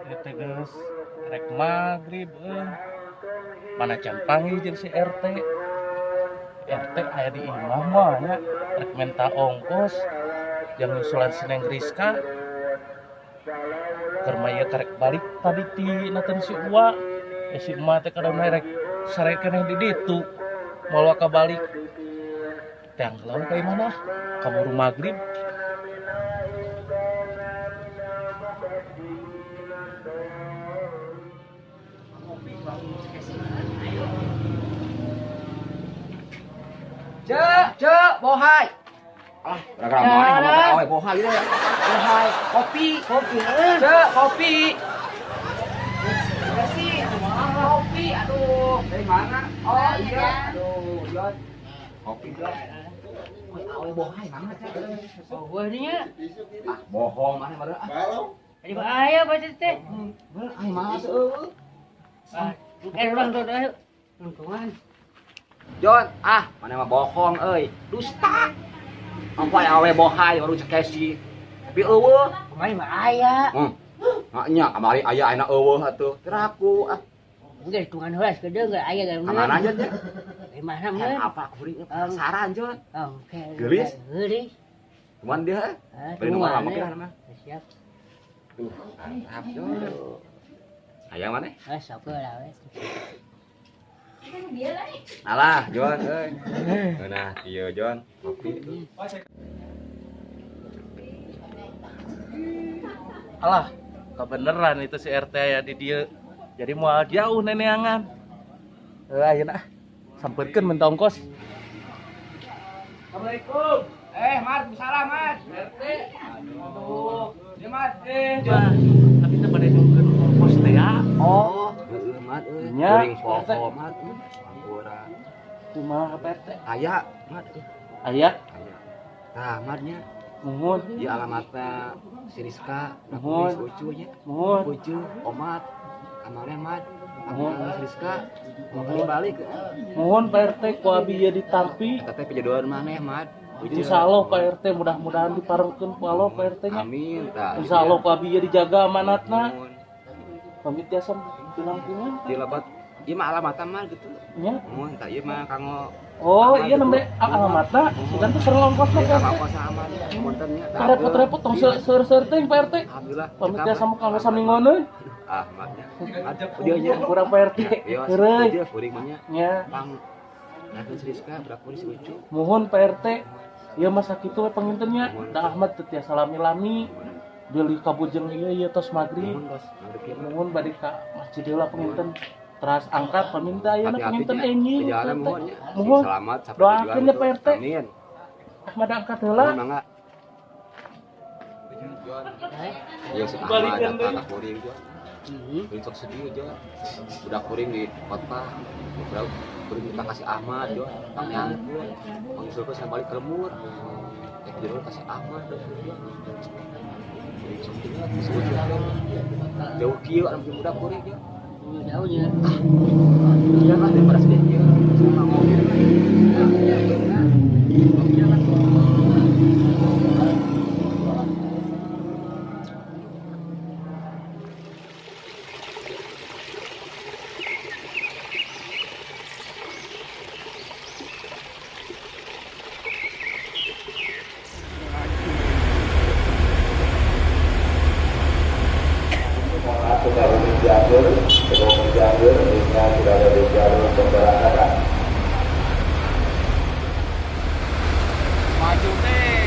Ieu teh geus rek magrib euy. Mana can panggih jeung si RT. RT aya di imah mah nya, rek menta ongkos jang nyusulan si Neng Riska. Keur mah ieu karek balik tadi ti naten si Uwa. Eh, si emak teh kadang rek sare keneh di ditu. Moal waka balik. Teang heula we ka imahna ah, kaburu magrib. Cek, cek, bohai. Alah, gara-gara mana ngomong ke awe bohai gitu ya. Bohai, kopi, Kopi, cek, kopi. Bersih, kopi, aduh. Dari mana? Oh iya, aduh, Jon. Kopi, Jon. Woi, awe bohai mana, cek? Oh, nya. Ah, bohong mana meureun ah. Jadi bahaya baca teh. Meureun ah mana tuh. Ah, urang tuh ayo. Untungan. Jon, ah, mana mah bohong euy. Dusta. Apa awe bohai baru cek Kesi. Tapi eueuh. Kemarin mah aya. Maknya kamari aya ayeuna eueuh atuh. Teraku ah. Enggak hitungan heula sakedeung geus aya geus. Ka mana Jon nya? Di mana Hayang mah? apa kuring penasaran Jon. Oke. Geulis? Geulis. Cuman dia Ah, bari nomor lama tungguan, kira mah. Siap. Duh, mantap Jon. Hayang maneh? Ah, sok lah we. Alah, Jon euy. Nah, ieu Jon, kopi. Alah, kebeneran itu si RT aya di dieu. Jadi moal jauh neneangan. Heuh ayeuna ah, sampeurkeun menta ongkos. Assalamualaikum. Eh, Mat, salam, Mat. RT. Aduh. Ieu, Mat. Eh, Jon. Abi teh bade nyungkeun ongkos teh ya. Oh, heueuh, Mat euy. Nya, Kuring poho, Mat. Ampura. Kumaha Pak RT? Aya, Mat. Aya, Aya. Tah, Mat nya. muhun, Ieu alamatna si Rizka, Nuhun. si Ucu nya. muhun. Ucu, Omat, kamarnya Mat. Nuhun. Kamarnya si Rizka. Mau kali balik. Muhun Pak RT ku abi ieu ditampi. Eta teh pijodohan maneh, Mat. Ucu. Insyaallah Pak RT mudah-mudahan diparengkeun ku Allah Pak RT nya. Amin. Tah. Insyaallah ku abi ieu dijaga amanatna. Nuhun. Pamit jasa pilangkungan. Di lebat ieu mah alamatna mah gitu. Nya. Nuhun, tah ieu mah kanggo Oh, iya nembe alamatna. Sugan teh sareng ongkosna Pak RT. ongkos sama punten nya. Tong repot-repot tong seur-seur teuing Pak RT. Alhamdulillah. Pamit jasa kanggo samingoneun. Ah, Mat nya. Mat, dia nya. Kurang Pak RT. Iya, Heureuy. dia kuring mah nya. Nya. Pang Langsung si Rizka, budak kuring si Ucu. Muhun Pak RT. Ieu mah sakitu we panginten nya. Da Ahmad teu tiasa lami-lami. Beli kabujeng ieu ieu tos magrib. Nuhun, Bos. Magrib ieu mah. Muhun bade ka masjid heula panginten. Teras angkat paminta ayeuna Hati-hati panginten nya. enjing. Perjalanan Pak RT. muhun nya. Sing Muhun. selamat sampai Doakeun tujuan ya, Pak tuh. RT. Amin. Ahmad angkat heula. Nuhun mangga. Iya si Ahmad Balikan datang deui. ka kuring Jon. Kuring sok sedih Jon. Budak kuring di kota. Budak kuring minta kasih Ahmad Jon. Pangnyangkeun. Pangnyusulkeun saya balik ke lembur. Eh jodoh kasih Ahmad Jon. Kuring sok ingat si Ucu Jon. Jauh kieu anu budak kuring Jon. Jauhnya. Iya lah daripada sedih kieu. Sama ngopi. Sukabumi Cianjur, Sukabumi Cianjur, ini sudah ada di jalur pemberangkatan. Maju teh.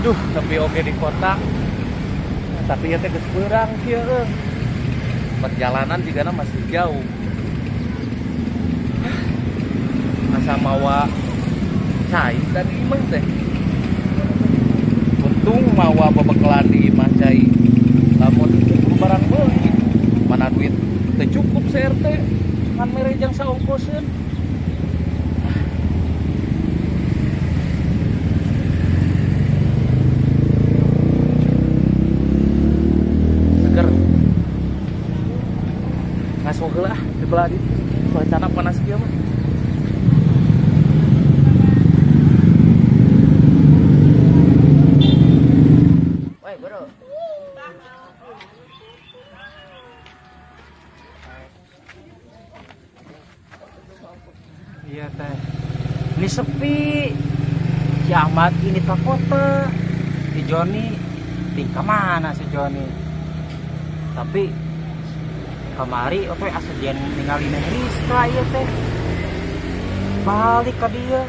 Duh, tapi oke di kota. Tapi ya teh geus beurang kieu euy. Perjalanan jigana masih jauh. Asa mawa cai tadi imah teh. Untung mawa bebekelan di imah cai. Lamun kudu barang beuli, mana duit teu cukup si RT ngan mere jang saongkoseun. Seger. Ngaso heula ah di belah ditu. Cuacana panas kieu mah. Woi, bro. Iya teh. Ini sepi. Si Ahmad ini ke kota. Si Joni tingkah mana si Joni? Tapi kamari oke asa dia ningali Neng Rizka ieu teh. Balik ke dia.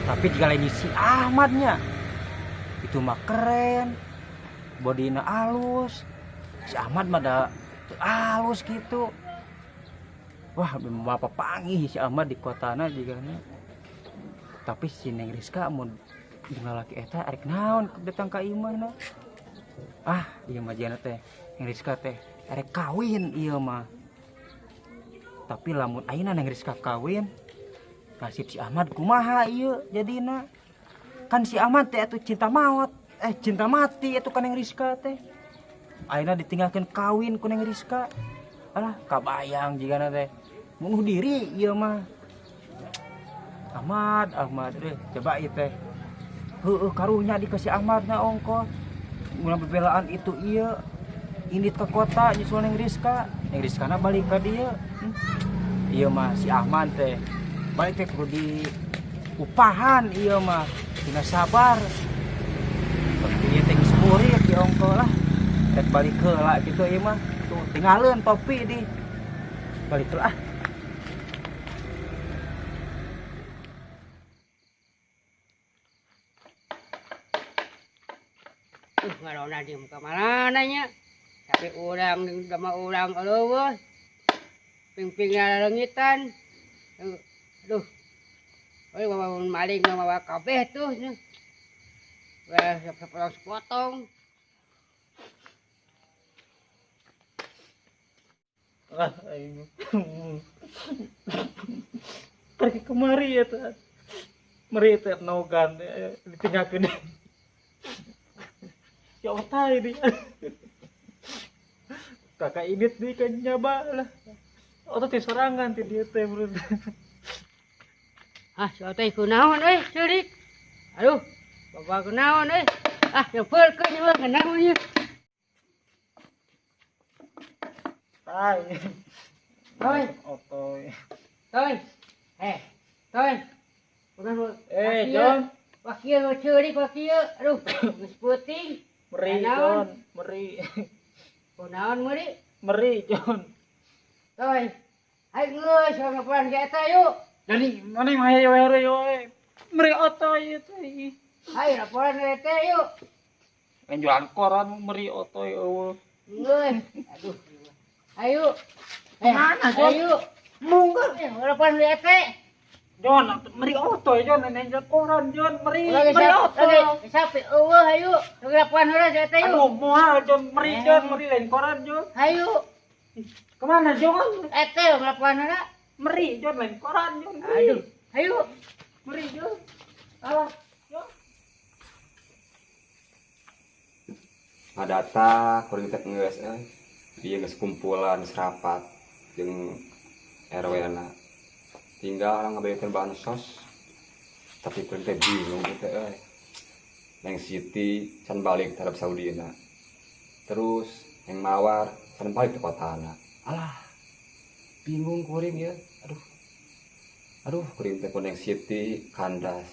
Tapi jika lain si Ahmadnya itu mah keren. Bodina alus. Si Ahmad mah da teu alus gitu. Wah, bapak panggih si Ahmad di kotana juga nya. Tapi si Neng Rizka mun jeung lalaki eta arek naon datang ka imahna. Ah, ieu mah jana teh Neng Rizka teh arek kawin ieu mah. Tapi lamun ayeuna Neng Rizka kawin, nasib si Ahmad kumaha ieu jadina? Kan si Ahmad teh atuh cinta maut, cinta mati atuh ka Neng Rizka teh. Ayeuna ditinggalkeun kawin ku Neng Rizka. Alah, kabayang jigana teh. Bunuh diri ieu mah. Ahmad, Ahmad deh, coba ieu teh. Heueuh karunya dikasih Ahmad na ongkoh. Mun bebelaan itu ieu indit ke kota nyusul Neng Rizka. Neng Rizka na balik ka dieu. Ieu mah si Ahmad teh. Balik teh kudu di upahan ieu mah. Dina sabar. Tapi ieu teh geus murid di ongkoh lah. Rek balik heula kitu ieu mah. Tuh tinggalin topi di. Balik heula ah. Ngarona di muka marana nya. Tapi urang sama urang eueuh. Ping-ping lalengitan. Aduh. Euy bawa maling bawa kabeh tuh. Wah, sepotong sepotong. Ah, aing. Pergi kemari ya teh. Meri teh nogan ditinggalkeun. Ya otai di. Kakak init di kan nyaba lah. Otot teh sorangan ti dieu teh bro. Ah, si otai kunaon euy, ceurik. Aduh, bapak kunaon euy. Ah, nyepeulkeun ieu mah kunaon ieu. Tai. Toy. Otoy. Toy. Toy. Urang John. Wah kieu nu ceurik wah kieu. Aduh, geus peuting. Meri, John. Meri. Kunaon meri? Meri, John. Toy. Ayo geus ngapain ka eta yuk. Dari mana mah hayo hayo. Meri otoy teh. Ayo laporan ka eta yuk. Yang jualan koran meri otoy eueuh. Geus. Aduh. Ayo. Mana, John? Ayo. Munggar. Laporan ka eta. John, meri otoy John, yang koran John, meri meri otoy. Sapi eueuh ayo. Laporan heula ka eta yuk. Aduh, moal John, meri John, meri lain koran John. Ayo. Kemana John? Eta laporan heula. Meri John lain koran John. Aduh. Ayo. Meri John. Alah, John. Ngadata kuring teh geus euy. Ieu geus kumpulan serapat jeung RW na. Tinggal orang ngabayarkeun bansos. Tapi kuring teh bingung teh euy. Neng Siti can balik terhadap Saudina. Terus Neng Mawar can balik ke kotana. Alah. Bingung kuring ya. Aduh. Aduh, kuring teh ku Neng Siti kandas.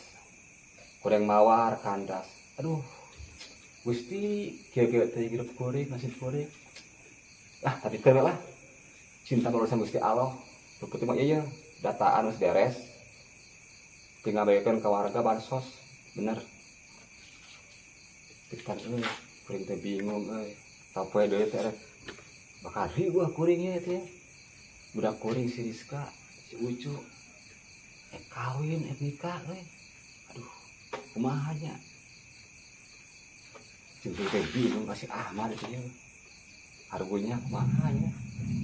Kuring Mawar kandas. Aduh. Gusti, kieu-kieu teh hirup kuring, nasib kuring. Ah, tapi teu lah. Cinta urusan Gusti Allah. Nu penting mah ieu dataan geus beres. Tinggal bayarkeun ka warga bansos, bener. Pitan euy, kuring teh bingung euy. Sapoe deui teh rek bakal riweuh kuring ieu teh. Budak kuring si Rizka, si Ucu. Kawin, nikah euy. Aduh, kumaha nya? Jeung teh bingung kasih Ahmad itu ieu. Hargunya kumaha nya?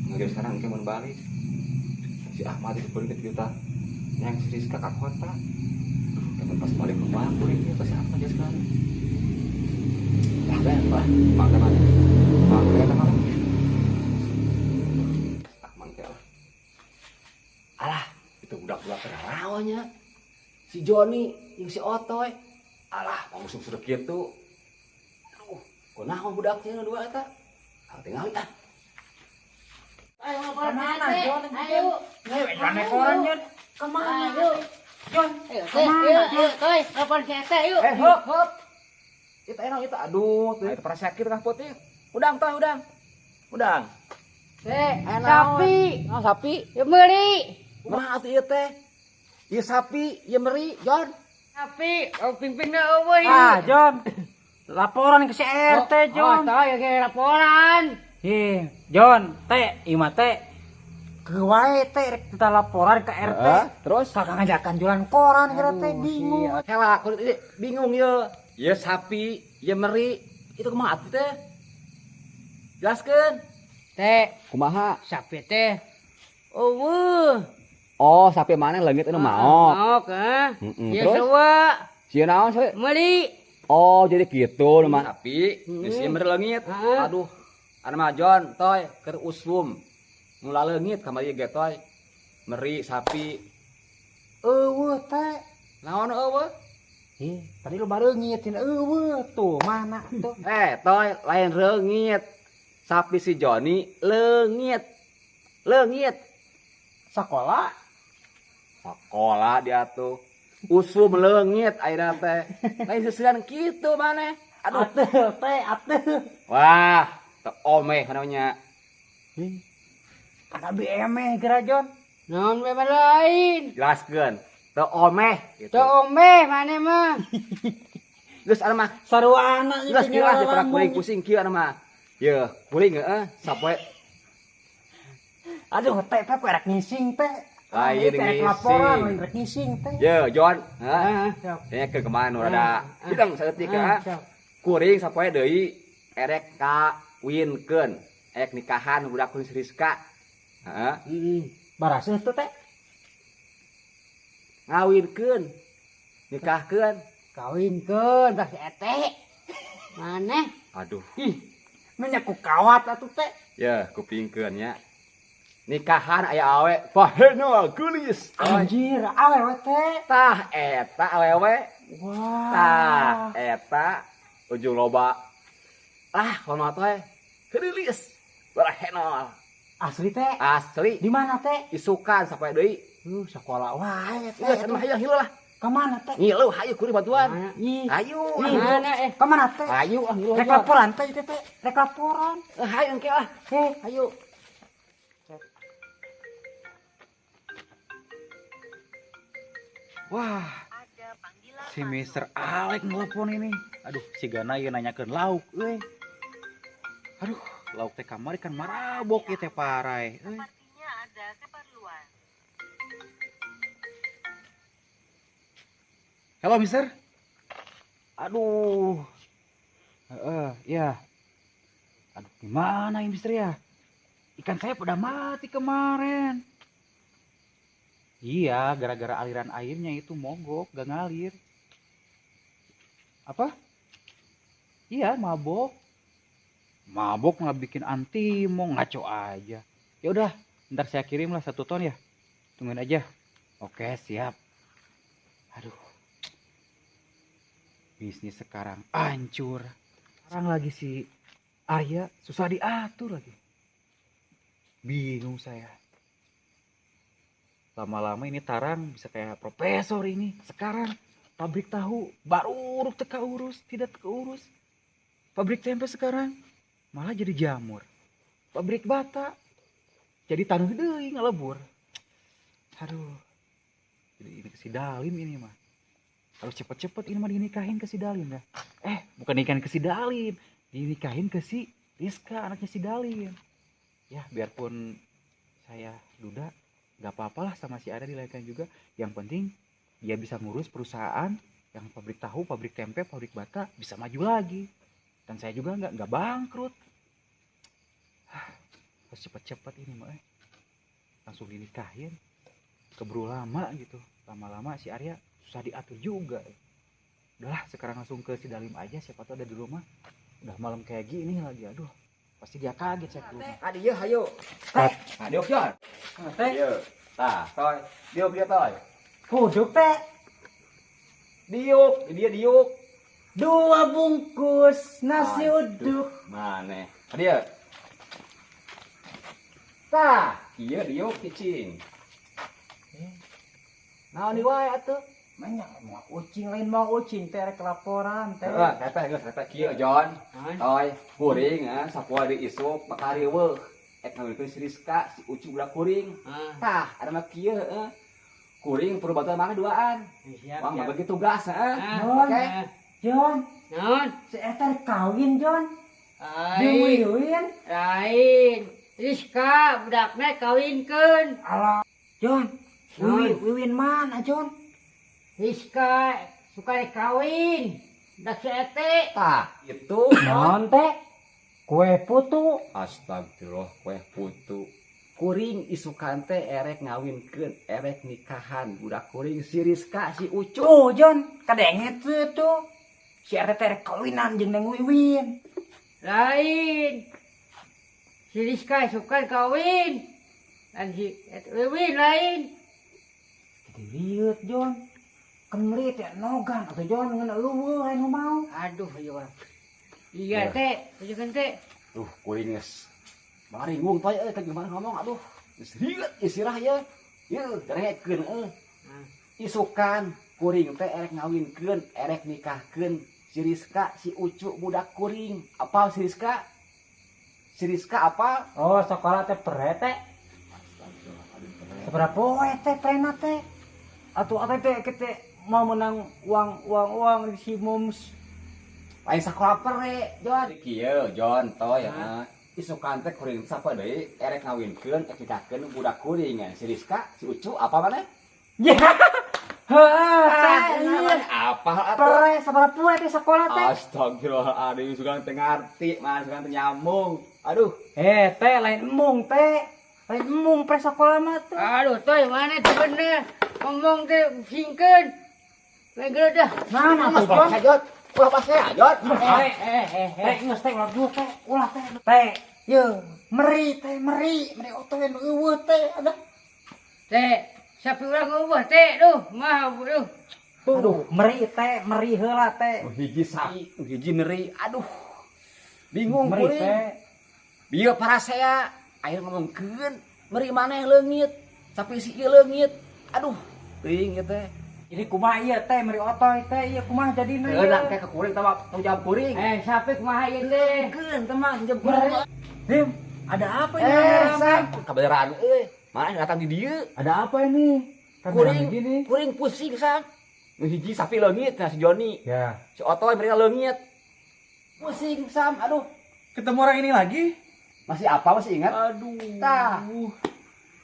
Nggak sekarang engke mun balik. Si Ahmad itu beli juta. Yang si Rizka ka kota. Aduh, pas balik rumah kuring ieu kasih Ahmad ya sekarang. Lah, lah, mangga mana? Mangga eta mah. Ah, mangga lah. Alah, itu budak-budak kerawanya. Si Joni, yang si Otoy. Alah, langsung sudah gitu. Aduh, kunaon budaknya nu dua eta? Ah, tinggal ah. Ayo Kemana, Jon? Ayo. Ayo, koran, Jon. Kemana? Ayo. Jon, Ayo, kemana, ayo, Jon? ayo, telepon si Ete yuk. Eh, hop, hop. Itu enak itu, aduh, tuh itu pernah sakit kah putih. Udang toh, udang. Udang. Teh, sapi. Oh, sapi. Ya meuli. Kumaha atuh ieu teh? Ieu sapi, ieu meri, Jon. Sapi, oh pimpinna eueuh. Ah, Jon. Laporan ke si RT, Jon. Oh, toh ya ge laporan. Ih, Jon, teh, ieu mah teh. Kewae teh rek kita laporan ke RT. Terus Kakak ngajakan jualan koran kira teh bingung. Kela, kudu bingung ieu. Ieu sapi, ieu meri. Itu kumaha atuh teh? Jelaskeun. Teh, Kumaha? sapi teh. Eueuh. Oh, sapi mana leungit anu maok. Maok, ah. Heeh, Ya terus? sewa, Sieun naon sih? meuli. Oh, jadi gitu nu mah. Sapi, geus ieu meri leungit. Aduh. Anu mah Jon, toy keur usum. Nu laleungit kamari ge toy. Meri sapi. Eueuh teh. Naon eueuh? Ih, tadi lu bareungit cenah eueuh tuh mana tuh. Eh, toy lain reungit. Sapi si Joni leungit. Leungit. Sekolah Sekolah dia tuh. Usum leungit ayeuna teh. Lain seusean kitu maneh. Aduh. Atuh teh, atuh. Wah, teu omeh namanya. Ih. Ada BM geura Jon. Naon we lain. Jelaskeun. Teu omeh gitu. Teu omeh maneh mah. Geus anu mah Saruana geus kieu lah daripada kuring pusing kieu anu mah. Yeuh, kuring heeh sapoe Aduh, teh teh rek ngising teh. Lain Teh rek laporan, ngising. lain rek ngising teh. Yeuh, Jon. Heeh. Siap. Nya ke kemana nu rada bidang saeutik Ah, heeh. siap. Kuring sapoe deui erek kawinkeun. Erek nikahan budak kuring si Rizka. Heeh. Heeh. Baraseuh tuh teh. Ngawinkeun. Nikahkeun. Kawinkeun bah si Ete. Maneh. Aduh. Ih, nanya ku kawat atuh teh. Yeuh, kupingkeun nya. Nikahan aya awe pahena geulis. Anjir, awewe teh. Tah eta awewe. Wah. Tah eta ujung loba. Ah, kono teh geulis. Barahena. Asli teh. Asli. Di mana teh? Isukan sampai deui. Sekolah wae teh. Geus anu hayu hilu lah. Kemana teh? Ngilu hayu kuring bantuan. Ih, Hayu. Mana eh? kemana teh? Hayu ah ngilu. Rek laporan teh teh teh. Rek laporan. Hayu engke lah. Heh, Hayu. Wah, si Mister Alek nelpon ini. Aduh, si Gana ieu nanyakeun lauk euy. Aduh, lauk teh kamari kan marabok ieu teh parai euy. Sepertinya ada keperluan. Halo, Mister. Aduh. Heeh, ya. Aduh, gimana ini, Mister ya? Ikan saya pada mati kemarin. Iya, gara-gara aliran airnya itu mogok, gak ngalir. Apa? Iya, mabok. Mabok malah bikin antimo, ngaco aja. Ya udah, ntar saya kirim lah 1 ton ya. Tungguin aja. Oke, siap. Aduh. Bisnis sekarang hancur. Sekarang lagi si Arya susah diatur lagi. Bingung saya. Lama-lama ini Tarang bisa kayak profesor ini. Sekarang pabrik tahu baru uruk teka urus, tidak keurus. Pabrik tempe sekarang malah jadi jamur. Pabrik bata jadi tanah deui ngelebur. Aduh. Jadi ini ke si Dalim ini mah. Harus cepet-cepet ini mah dinikahin ke si Dalim ya. Bukan nikahin ke si Dalim, dinikahin ke si Rizka, anaknya si Dalim. Ya, biarpun saya duda, Gak apa-apalah sama si Arya dilahirkan juga. Yang penting dia bisa ngurus perusahaan yang pabrik tahu, pabrik tempe, pabrik bata bisa maju lagi. Dan saya juga nggak bangkrut. Hah, harus cepet-cepet ini mah. Langsung dinikahin. Keburu lama gitu. Lama-lama si Arya susah diatur juga. Udahlah, sekarang langsung ke si Dalim aja, siapa tahu ada di rumah. Udah malam kayak gini lagi, aduh. Pasti dia kaget saya ke rumah. Ah dieu hayu. Teh. Nah, diuk Jon. Teh. Dieu. Tah, toy. Diuk dia toy. Uduk teh. Diuk, dia diuk. 2 bungkus nasi Aduh. uduk. Maneh. Dieu. Tah, ieu diuk cicing. Naon di wae atuh? Banyak mau ucing lain mau ucing teh rek laporan teh. Heeh, teteh geus teteh kieu Jon. Toy, kuring ah sapoe di isuk bakal riweuh. Ek ngawinkeun si Rizka, si Ucu budak kuring. Tah, ada mah kieu heuh. Kuring perlu bantuan mana duaan. Siap, Wah, siap. bagi tugas heeh. Jon. Oke. Jon, Naon? si eta rek kawin Jon. Lain. Diwiwin. Lain. Rizka budakna kawinkeun. Alah. Jon, Naon? wiwin, wiwin mana Jon? Rizka suka kawin. Budak si Ete. Tah, itu Non teh. Kue putu. Astagfirullah, kue putu. Kuring isukan teh erek ngawinkeun, erek nikahan budak kuring si Rizka si Ucu. Tuh Jon, kadenge teu tuh. Si eta teh rek kawinan jeung Neng Wiwin. Lain. Si Rizka suka kawin. Dan si Wiwin lain. Jadi liut Jon. Kemli teh nogan atuh Jon ngeun eueuh anu mau. Aduh, iya orang. Iya teh, tunjukkan teh. Duh, kuring geus maringung toy euy teh gimana ngomong aduh. Geus rieut isirah ye. Yeuh, darekeun euy. Isukan kuring teh erek ngawinkeun, erek nikahkeun si Rizka si Ucu budak kuring. Apal si Rizka? Si Rizka apa? Oh, sekolah teh pre teh. Seberapa poe teh prena teh? Atuh atuh teh kita mau menang uang uang uang di si Moms. Lain sakola pere, Jon. Kieu, Jon, toy ya. Isukan teh kuring sapa deui erek ngawinkeun, erek nikahkeun budak kuring si Rizka, si Ucu apa maneh? Ya. Heeh, teh iya. Apa atuh? Pere sabaraha poe teh sekolah teh? Astagfirullahaladzim, sugan teu ngarti, mah sugan teu nyambung. Aduh, Eh, teh lain embung teh. Lain embung pre sekolah mah tuh. Aduh, toy mana teh bener. Ngomong teh singkeun. Lain dah. Mana Mas tuh, Jon? Jot. Ulah pas ya, Jot. Eh, eh, eh, teh geus teh ulah dulu teh, ulah teh. Teh, ye, meri teh, meri, meri otoy nu eueuh teh, ada. Teh, sapi urang eueuh teh, duh, mah duh. Aduh, meri teh, meri heula teh. Nu hiji sapi, nu hiji meri. Aduh. Bingung Meri kuring. teh. Bieu parasea akhir ngomongkeun meri maneh leungit. Sapi si ieu leungit. Aduh, teuing ieu teh. Jadi kumaha ieu teh meri otoy teh, ieu kumaha jadina ieu? Heulah teh ke kuring teh tanggung jawab kuring. Eh, sapi kumaha ieu teh? Keun teh mah jawab kuring. Lim, ada apa ini? Eh, rame-rame? Sam, kabeneran euy. Mana datang di dieu? Ada apa ini? Kuring, Rame-rame gini. kuring pusing, Sam. Nu hiji sapi leungit nah si Joni. Ya. Si Otoy mereka leungit. Pusing, Sam. Aduh, Ketemu orang ini lagi? masih apa masih ingat? Aduh. Tah.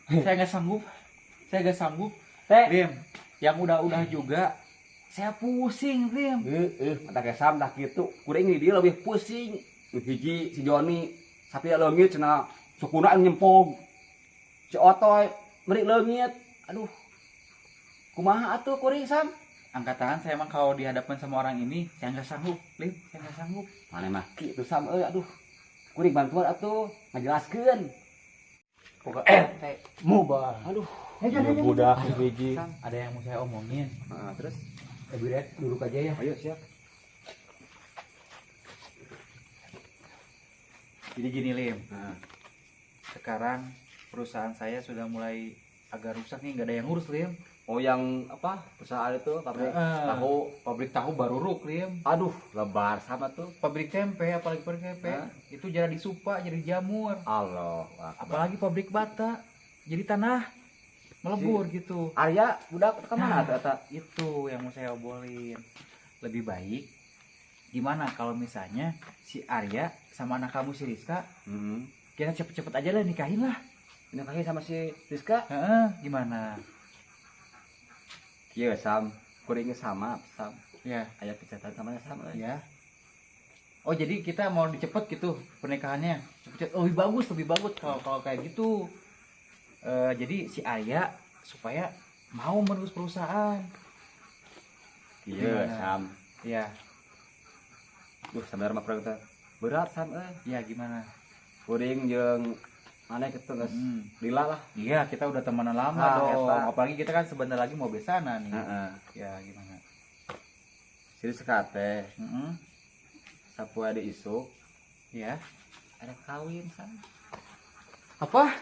Saya nggak sanggup. Saya nggak sanggup. Teh. Lim, yang udah-udah juga saya pusing, Lim. Heeh, mata ke Sam dah gitu. Kuring di dia lebih pusing. Nu hiji si Joni sapi leungit cenah sukuna anu nyempog. Si Otoy meri leungit. Aduh. Kumaha atuh kuring, Sam? Angkat tangan saya emang kalau dihadapkan sama orang ini, saya nggak sanggup, Lim. Saya nggak sanggup. Mana mah kitu Sam euy aduh. Kuring bantuan atuh ngajelaskeun. Pokok RT mubah. Aduh. Eh, Jon, Jon, Jon. Budak hiji. Ada yang mau saya omongin. Heeh, terus Lebih baik duduk aja ya. ayo siap. Jadi gini, Lim. Heeh. Sekarang perusahaan saya sudah mulai agak rusak nih, nggak ada yang ngurus, Lim. Oh yang apa perusahaan itu pabrik Heeh. tahu. Pabrik tahu baru ruk, Lim. Aduh, lebar sama tuh. Pabrik tempe, apalagi pabrik tempe, Hah? itu jadi disupa, jadi jamur. Allah. Akbar. Apalagi pabrik bata, jadi tanah melebur gitu. Arya budak kemana tuh eta? Itu yang mau saya obrolin. Lebih baik gimana kalau misalnya si Arya sama anak kamu si Rizka Hmm. kita cepet-cepet aja lah nikahin lah. Dinikahi sama si Rizka. Heeh, gimana? Kieu Sam, kuring sama Sam. Ya. Aya kecatan sama Sam euy. Ya. Oh, jadi kita mau dicepet gitu pernikahannya. Cepet. Oh, lebih bagus kalau kalau kayak gitu. Jadi si Arya supaya mau menerus perusahaan. Kieu Gimana? Sam. Ya, Duh, sebenarnya mah kurang teh berat Sam euy. ya gimana? Kuring jeung maneh kitu geus lila lah. Iya, kita udah temenan lama Ah, dong. eta. Apalagi kita kan sebentar lagi mau besana nih. Heeh. Ya, gimana? Si Rizka teh sapoe di isuk Ya. ada kawin Sam. Apa?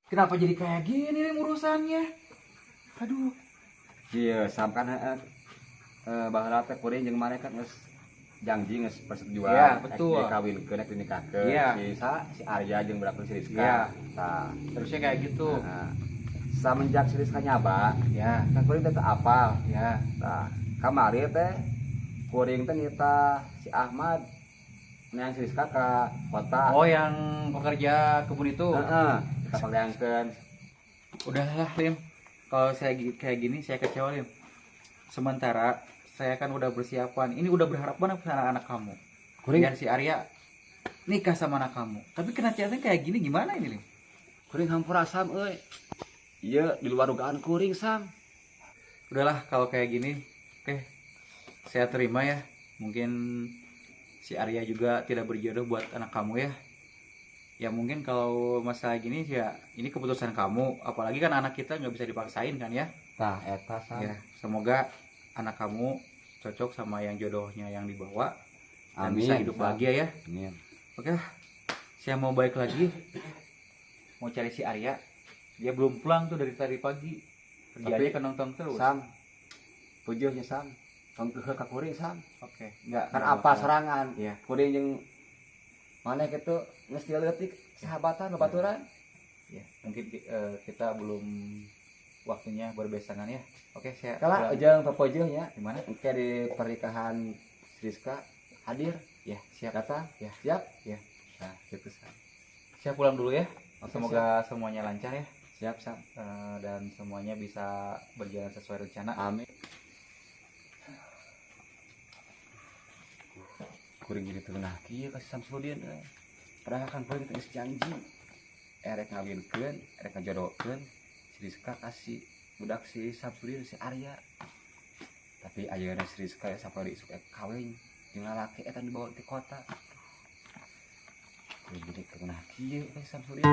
Kenapa jadi kayak gini nih urusannya? Aduh. Iya, Sam kan heeh. Baheula teh kuring jeung maneh kan geus janji, geus persetujuan. Iya, betul. Rek dikawinkeun, rek dinikahkeun Iya. si sa si Arya jeung budak si Rizka. Iya. Tah. Terusnya kayak gitu. Nah, semenjak si Rizka nyaba, Ya, kan kuring teh teu apal. ya. Tah, kamari teh kuring teh nitah si Ahmad neang si Rizka ka kota. Oh, yang pekerja kebun itu. Heeh, kita pangdeangkeun. Udahlah, Lim. Kalau saya kayak gini saya kecewa, Lim. Sementara saya kan udah bersiapan. Ini udah berharap banget sama anak-anak kamu. Kuring Biar si Arya nikah sama anak kamu. Tapi kena ceritanya kayak gini gimana ini, Lim? Kuring hampura Sam euy. Ieu di luar dugaan kuring Sam. Udahlah kalau kayak gini, oke. Saya terima ya. Mungkin si Arya juga tidak berjodoh buat anak kamu ya. Ya mungkin kalau masalah gini ya ini keputusan kamu. Apalagi kan anak kita nggak bisa dipaksain kan ya. Tah eta Sam. Ya, semoga anak kamu cocok sama yang jodohnya yang dibawa dan Amin. bisa hidup Sam. bahagia ya. Amin. Oke, lah. Saya mau balik lagi. Mau cari si Arya. Dia belum pulang tuh dari tadi pagi. Kerjanya Tapi, ke nongkrong terus. Sam. Pujuhnya Sam. Tong keukeuh ka kuring Sam. Oke, enggak Kan enggak apa bakal. sorangan? Iya. Kuring jeung maneh kitu geus ti leutik sahabatan babaturan. Ya, mungkin kita belum waktunya berbesanan ya. Oke, saya Kala pulang. jeung papojuhnya Gimana? engke di pernikahan si Rizka hadir. Ya, siap. Datang. Ya. Siap? Ya. Nah, gitu Sam. Saya pulang dulu ya. Oke, Semoga semuanya lancar ya. Siap, Sam. Dan semuanya bisa berjalan sesuai rencana. Amin. Kuring jadi teu nah kieu ka si Samsudin euy. Padahal kan kuring teh geus janji erek ngawinkeun, erek ngajodohkeun si Rizka ka si budak si Samsudin, si Arya. Tapi ayeuna si Rizka ya sampai isuk ek kawin jeung lalaki eta dibawa ti kota. Kuring jadi teu nah kieu ka si Samsudin.